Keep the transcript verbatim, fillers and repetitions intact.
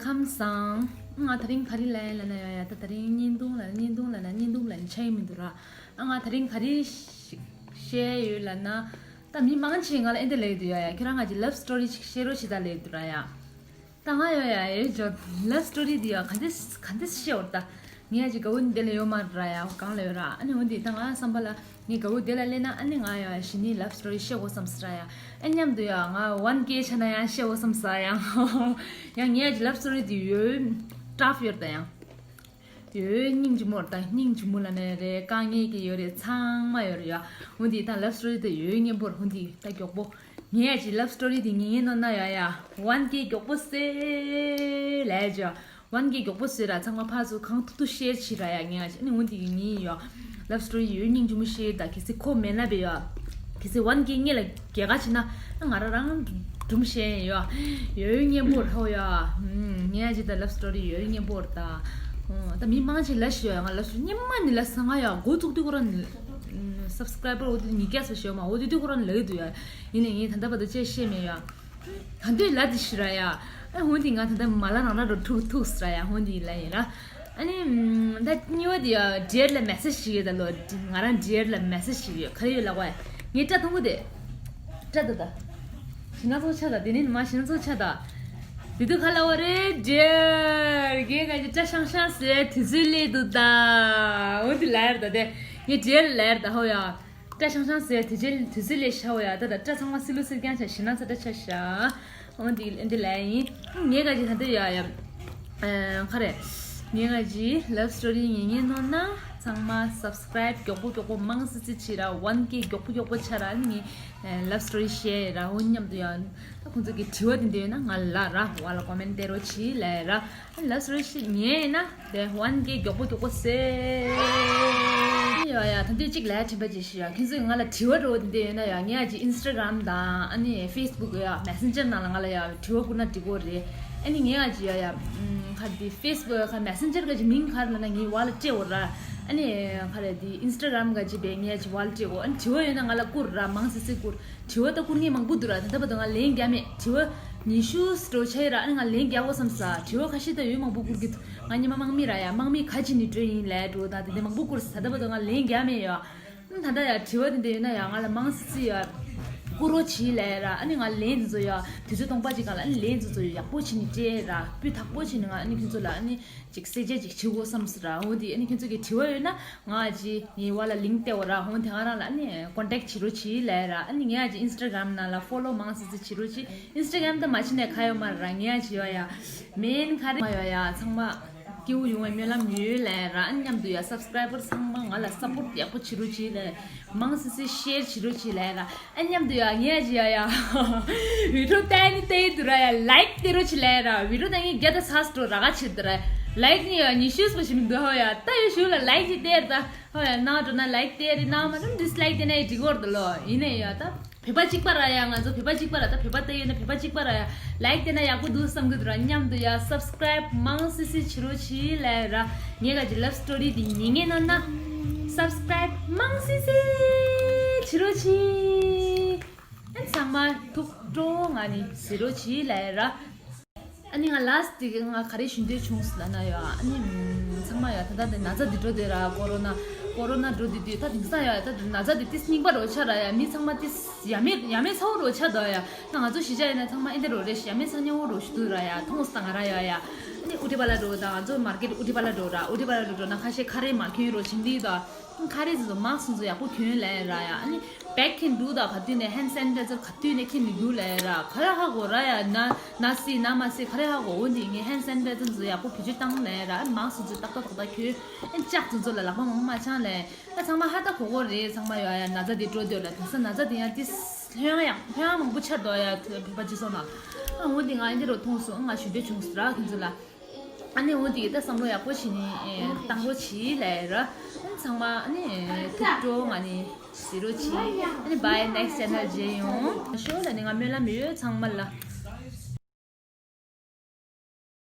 ཁམས་བཟང་། ང་དེ་རིང་ག་རེ་ལབ་ཡིན་ལབ་ན་ཡ་ཡ། ད་དེ་རིང་བརྙན་ཐུང་ལབ་ན་བརྙན་ཐུང་ལབ་ན་བརྙན་ཐུང་ལབ་ན་ཆ་ཡི་མི་འདུག་ར། ཨ་ང་དེ་རིང་ག་རེ་ཞིག་བཤད་ཡོད་ལབ་ན། ད་མི་མང་ཆེ་ང་ལ་ཨེ་འདྲ་ལབ་ཡོད་འདུག་ཡ་ཡ། ཁྱེད་རང་ང་གི་ལབ་སི་ཊོ་རི་ཅིག་བཤད་རོགས་བྱེད་ད་ལབ་ཡོད་འདུག་ར་ཡ། ད་ང་ཡ་ཡ་ཨེ་ཇོ་ལབ་སི་ཊོ་རི་འདི་ཡ་ག་འདྲ་ག་འདྲ་བཤད་འོར་ད། ངའི་ཨ་ཅེ་དགའ་བོ་འདི་ལ་ཡོད་མ་ར་ཡ། གང་ལ་ཡོད་ར། ཨ་ནི་འོ་འདི་ད་ང་བསམ་པ་ལ་ངའི་དགའ་བོ་འདི་ལ་སླེབས་ན་ཨ་ནི་ང་ཡ་གཞི་ནས་ལབ་སི་ཊོ་རི་བཤད་དགོས་བསམ་ས་ར་ཡ། ཨ་མཉམ་དུ་ཡ་ང་ཝན་ཀེ་ཆགས་ན་ཡང་བཤད་དགོས་བསམ་ས་ཡ། ཡང་ངའི་ཨ་ཅེ་ལབ་སི་ཊོ་རི་འདི་ཡོད་ཊབ་ཡོད་ད་ཡང་། ཡོད་སྙིང་རྗེ་མོ་ར་ད། སྙིང་རྗེ་མོ་ལ་ནས་རེད། དཀའ་ངལ་གྱི་ཡོད་རེད། ཚང་མ་ཡོད་རེད་ཡ། འོ་འདི་ད་ལབ་སི་ཊོ་རི་འདི་ཡོད་སྙན་པོ་ར། འོ་འདི་ད་མགྱོགས་པོ། ངའི་ཨ་ཅེ་ལབ་སི་ཊོ་རི་འདི་ཉན་ཉན་ནོ་ན་ཡ་ཡ། ཝན་ཀེ་མགྱོགས་པོ་བཟོས་ལབ་ཡ་ཅོ། ཝན་ཀེ་མགྱོགས་པོ་བཟོས་ར། ཚང་མ་ཕར་ཚུར་གང་ཐུབ་ཐུབ་ཤེར་བྱེད་ར་ཡ། ངའི་ཨ་ཅེ་ཨ་ནི་འོ་འདི་གི་ངའི་ཡ་ལབ་སི་ཊོ་རི་ཡོད་སྙིང་རྗེ་མོ་ཤེར་ད། གལ་སྲིད་ཁོ་མེད་ན་བས་ཡ། གལ་སྲིད་ཝན་ཀེ་ངེད་ལ་རྒྱལ་ཁ་བྱེད་ན་ང་ར་རང་སྒྲུང་བཤད་ཡ། ཡོད་སྙན་པོ་ར་ཧོ་ཡ། ངའི་ཨ་ཅེ་ད་ལབ་སི་ཊོ་རི་ཡོད་སྙན་པོ་ར་ད། ད་མི་མང་ཆེ་ལ་ཤི་ཡ། ང་ལབ་སི་ཊོ་རི་སྙན་མ་ནི་ལ་ས་ང་ཡ་འགོ་བཙུགས་དུས་ཁོ་རང་ནི་སབ་སི་ཀ་རའི་བར་འོ་དུས་ཉིས་བརྒྱ་ཙམ་ཤི་ཡ་མ། འོ་དུས་དུས་ཁོ་རང་ནི་ལ་ཡི་འདུག་ཡ། ཡིན་ནའི་ངས་ད་ལྟ་བར་དུ་ཅེས་བཤད་མེད་ཡ། ད་འདོད་ལ་དེ་ཤི་ར་ཡ། ཨ་འོ་འདི་ང་ད་ལྟ་མ་ལ་རང་ར་རོ་ཐུག་ཐུག་ས་ར་ཡ། འོ་འདི་ལ་ཡིན་ར། ཨ་ནི་ད་གཉིས་པ་དེ་ཡ་ཌི་ཡར་ལ་མེ་སེ་ཇི་ཞིག་ཡོད་ད་ལོ། ང་རང་ཌི་ཡར་ལ་མེ་སེ་ཇི་ཞིག་ཡོད། ག་རེ་ཡོད་ལབ་པ་ཡ། ངས་སྐྲ་ཐུང་པོ་དེ། སྐྲ་ད་ད། ཞི་ན་ཚོ་ཆ་ད། དེ་ནི་མ་ཞི་ན་ཚོ་ཆ་ད། དེ་དུས་ག་ལབ་པ་རེད། ཌི་ཡར་ངས་ག་ཅི་སྐྲ་ཤང་ཤང་ཟེར་དུས་ཚོད་སླེབས་འདུག་ད། འོ་འདི་ལ་ཡར་ད་དེ། ངས་ཌི་ཡར་ལ་ཡར་ད་ཧོ་ཡ། སྐྲ་ཤང་ཤང་ཟེར་དུས་ཚོད་དུས་ཚོད་སླེབས་ཤག་ཡ། ད་ད་སྐྲ་ཚང་མ་སིལ་ལུ་སིལ་རྐྱང་ཆ། ཞི་ན་ཚ་སྐྲ་ཆ་ཤག་འོ་འདི་འདི་ལ་ཡིན། ངས་ག་ཅི་ད་འདི་ཡ་ཡ། ཨ་ག་རེ། ངས་ག་ཅི་ལབ་སི་ཊོ་རི་ཉན་ཉན་ནོ་ན་ཚང་མ་སབ་སི་ཀ་རའིབ་མགྱོགས་པོ་མགྱོགས་པོ་མང་སི་སི་བྱེད་ར། ཝན་ཀེ་མགྱོགས་པོ་མགྱོགས་པོ་ཆགས་ར། ཨ་ནི་ངས་ལབ་སི་ཊོ་རི་བཤད་ར། འོ་མཉམ་དུ་ཡ། ད་ཁོང་ཚོ་གི་དྲི་བ་དེ་འདྲ་ཡོད་ན་ང་ལ་ར་བ་ལ་ཀོ་མེན་ཊི་སྟེར་རོགས་བྱེད་ལབ་ར། ལབ་སི་ཊོ་རི་ཞིག་ཉན་ན་དེ་ཝན་ཀེ་མགྱོགས་པོ་མགྱོགས་པོ་བཟོས་ཡོད་ཡ། ད་དུས་གཅིག་ལ་དྲན་པ་ཅིག་ཞུ་ཡ། ཁྱེད་ཚོས་ང་ལ་དྲི་བ་འདྲ་བོ་དེ་འདྲ་ཡོད་ན་ཡ། ངས་ཨ་ཅེ་ཨིན་སི་ཊ་གྷ་རམ་དང་ཨ་ནི་ཕེ་སི་བུག་ཡ་མེ་སེན་ཇར་ནང་ལ་ང་ལ་ཡ་དྲི་བ་བསྐུར་ན་འགྲིག་གོ་རེད། ཨ་ནི་ངས་ཨ་ཅེ་ཡ་ཡ་ཁ་དེ་ཕེ་སི་བུག་ཁ་མེ་སེན་ཇར་ག་ཅིག་མིང་ག་རེ་ལབ་ན་ངའི་བ་ལ་སྤྲད་འོ་ར། ཨ་ནི་ག་རེ་དེ་ཨིན་སི་ཊ་གྷ་རམ་ག་ཅིག་བས་ངས་ཨ་ཅེ་བ་ལ་སྤྲད་གོ། ཨ་ནི་དྲི་བ་ཡོད་ན་ང་ལ་བསྐུར་ར། མང་སི་སི་བསྐུར། དྲི་བ་ད་བསྐུར་མཁན་མང་པོ་འདུག་ར། ད་ལྟ་བར་དུ་ང་ལན་རྒྱག་མེད། དྲི་བ་ཉི་ཤུ་འགྲོ་ཆ་ཡོད་ར། ཨ་ནི་ང་ལན་རྒྱག་དགོས་བསམ་ས། དྲི་བ་ཁ་ཤས་ད་ཡོད་མང་པོ་བསྐུར་གི་འདུག་ང་སྔོན་མ་དམག་མི་ར་ཡ། དམག་མི་ག་ཅི་ནས་འགྲོ་ཡིན་ལབ་འགྲོ་ད། དེ་འདྲ་མང་པོ་བསྐུར་ས། ད་ལྟ་བར་དུ་ང་ལན་རྒྱག་མེད་ཡ། ཨ་ད་ལྟ་ཡ་དྲི་བ་དེ་འདྲ་ཡོད་ན་ཡ་ང་ལ་མང་སི་སི་ཡ་བསྐུར་རོགས་བྱེད་ལབ་ར། ཨ་ནི་ང་ལན་དེ་ཚོ་ཡ་དུས་ཚོད་སྟོང་པ་ཅིག་སྒང་ལ་ཨ་ནི་ལན་དེ་ཚོ་ཡག་པོ་བྱེད་ནས་སྤྲད་ར། སྤུས་དག་པོ་བྱེད་ནས་ང་ཨ་ནི་ཁྱོད་ཚོ་ལ་ཨ་ནི་ཅིག་གསལ་བཤད་ཅིག་བྱེད་དགོས་བསམ་སོང་ར། འོ་དེ་ཨ་ནི་ཁྱེད་ཚོ་གི་དྲི་བ་ཡོད་ན་ང་ཨ་ཅེ་ངའི་བ་ལ་ལིང་ཀི་སྟེར་འོ་ར། འོ་དེ་ག་རང་ལ་ཨ་ནི་ཀོན་ཊེག་བྱེད་རོགས་བྱེད་ལབ་ར། ཨ་ནི་ངའི་ཨ་ཅེ་ཨིན་སི་ཊ་གྷ་རམ་ནང་ལ་ཕོ་ལོ་མང་སི་སི་བྱེད་རོགས་བྱེད། ཨིན་སི་ཊ་གྷ་རམ་ད་མ་བྱེད་ནས་ག་ཡོད་མ་རེད་ར། ངའི་ཨ་ཅེ་ཡོད་ཡ། མེན་ག་རེ་མ་ཡོད་ཡ། ཚང་མ་སྐྱིད་པོ་ཡོང་བའི་སྨོན་ལམ་ཡོད་ལབ་ར། ཨ་ནི་མཉམ་དུ་ཡ་སབ་སི་ཀ་རའི་བར་ཚང་མ་ང་ལ་སབ་པོར་ཊི་ཡག་པོ་བྱེད་རོགས་བྱེད་ལབ། མང་སི་སི་ཤེར་བྱེད་རོགས་བྱེད་ལབ་ར། ཨ་མཉམ་དུ་ཡ་ངས་ཡ་ཡ་བི་ཌི་ཡོ་ལྟ་ནི་ལྟ་ཡི་འདུག་ར་ཡ། ལའིཀ་སྟེར་རོགས་བྱེད་ལབ་ར། བི་ཌི་ཡོ་ལྟ་ངས་བརྒྱ་དང་ཚ་སྤྲོ་ར་ག་ཕྱིར་འདུག་ར། ལའིཀ་ནི་ཡ་ཉི་ཤུ་སྤོ་ཞིག་མི་འདུག་ཧོ་ཡ། ད་ཡོ་ཞུ་ལ་ལའིཀ་ཅིག་སྟེར་ད་ཧོ་ཡ། ན་འགྲོ་ན་ལའིཀ་སྟེར་རི་ན་མ་འགྲོ་ན་ཌིས་ལའིཀ་སྟེར་ན་ཡི་འགྲིག་གོ་ར་ད་ལོ། ཡིན་ནའི་ཡ་ད་བོད་པ་གཅིག་པ་ར་ཡ། ང་ཚོ་བོད་པ་གཅིག་པ་ར། ད་བོད་པ་ལྟ་ཡོད་ན་བོད་པ་གཅིག་པ་ར་ཡ། ལའིཀ་སྟེར་ན་ཡག་པོ་འདུག་བསམ་གི་འདུག་ར། མཉམ་དུ་ཡ་སབ་སི་ཀ་རའིབ་མང་སི་སི་བྱེད་རོགས་བྱེད་ལབ་ར། ངས་ག་ཅི་ལབ་སི་ཊོ་རི་འདི་ཉན་ངེས་ནོ་ན་སབ་སི་ཀ་རའིབ་མང་སི་སི་བྱེད་རོགས་བྱེད། ཨ་ཚང་མ་ཐུགས་སྤྲོ་ང་ནི་བྱེད་རོགས་བྱེད་ལབ་ར། ཨ་ནི་ང་ལ་སི་ཊི་གི་ང་ག་རེ་ཞུ་འདོད་བྱུང་ལབ་ན་ཡ། ཨ་ནི་ཚང་མ་ཡ་ད་ལྟ་འདི་ན་ཚ་འདི་འགྲོ་དེ་ར། ཀོ་རོ་ན་ཀོ་རོ་ན་འགྲོ་དེ་དུས་ད་དེང་སང་ཡ་ད་ན་ཚ་འདི་ཏིས་རྙིང་པ་རོ་ཆགས་ར་ཡ། མི་ཚང་མ་ཏིས་ཡ་མེད་ཡ་མེད་ཚ་བོ་རོ་ཆགས་འདུག་ཡ། ད་ང་ཚོ་གཞིས་ཆགས་ཡིན་ན་ཚང་མ་ཨེ་འདྲ་རོ་རེད། ཡ་མེད་ཚ་ཉེ་བོ་རོ་ཞུ་དུས་ར་ཡ། མཐོང་སོང་ང་ར་ཡ་ཡ། ཨ་ནི་ཨུ་ཊི་པ་ལ་འགྲོ་ད། ང་ཚོ་མར་ཀེཊ་ཨུ་ཊི་པ་ལ་འགྲོ་ར། ཨུ་ཊི་པ་ལ་འགྲོ་འགྲོ་ན་ཁ་ཤས་ཁ་རས་མ་གྱོན་རོ་བྱེད་འདི་ད། ཁ་རས་ཚོ་མཱ་སི་ཚོ་ཡག་པོ་གྱོན་ལབ་ར་ཡ། ཨ་ནི་བེག་གིན་འདུག་ད་ག་དུས་ནས་ཧེན་སེན་ཊའི་ཛར་ག་དུས་ནས་ཁྱེར་ནས་འདུག་ལབ་ར། ག་རེ་ཧ་གོ་ར་ཡ། ན་ན་སི་ན་མ་སི་ག་རེ་ཧ་གོ། འོ་འདི་ངས་ཧེན་སེན་ཊའི་ཛར་ཚོ་ཡག་པོ་བེད་སྤྱོད་བཏང་ལབ་ར། ཨ་ནི་མཱ་སི་ཚོ་ཏག་ཏག་ཏག་ཏག་གྱོན། ཨ་ནི་ལྕགས་ཚོ་ཚོ་ལ་ལག་པ་མང་མང་མ་འཆང་ལབ། ཨ་ཚང་མ་ཧ་ད་གོ་གོ་རེད། ཚང་མ་ཡོད་ཡ་ན་ཚ་འདི་འགྲོ་འདོད་ལ། དེང་སང་ན་ཚ་འདི་ཡང་ཏིས་ལྷོད་ཡངས་ལྷོད་ཡངས་མང་པོ་ཆགས་འདུག་ཡ། བོད་པ་སྤྱི་ཚོགས་ནང་། ཨ་འོ་འདི་ང་འདི་རུ་མཐོང་སོང་། ང་ཞུ་འདོད་བྱུང་སོང་ར་ཁྱེད་ཚོ་ལ། ཨ་ནི་འོ་དེ་གི་ད་བསམ་བློ་ཡག་པོ་བྱས་ནས་ཨེ་བཏང་རོགས་གྱིས་ལབ་ར། ཨ་ནི་ཚང་མ་ཨ་ནི་ཐུགས་སྤྲོ་ང་ནི་བྱེད་རོགས་གྱིས། ཨ་ནི་bye next channel མཇལ་ཡོང་། ཞོ་ལ་ནི་ང་སྨོན་ལམ་ཡོད་ཚང་མ་ལ།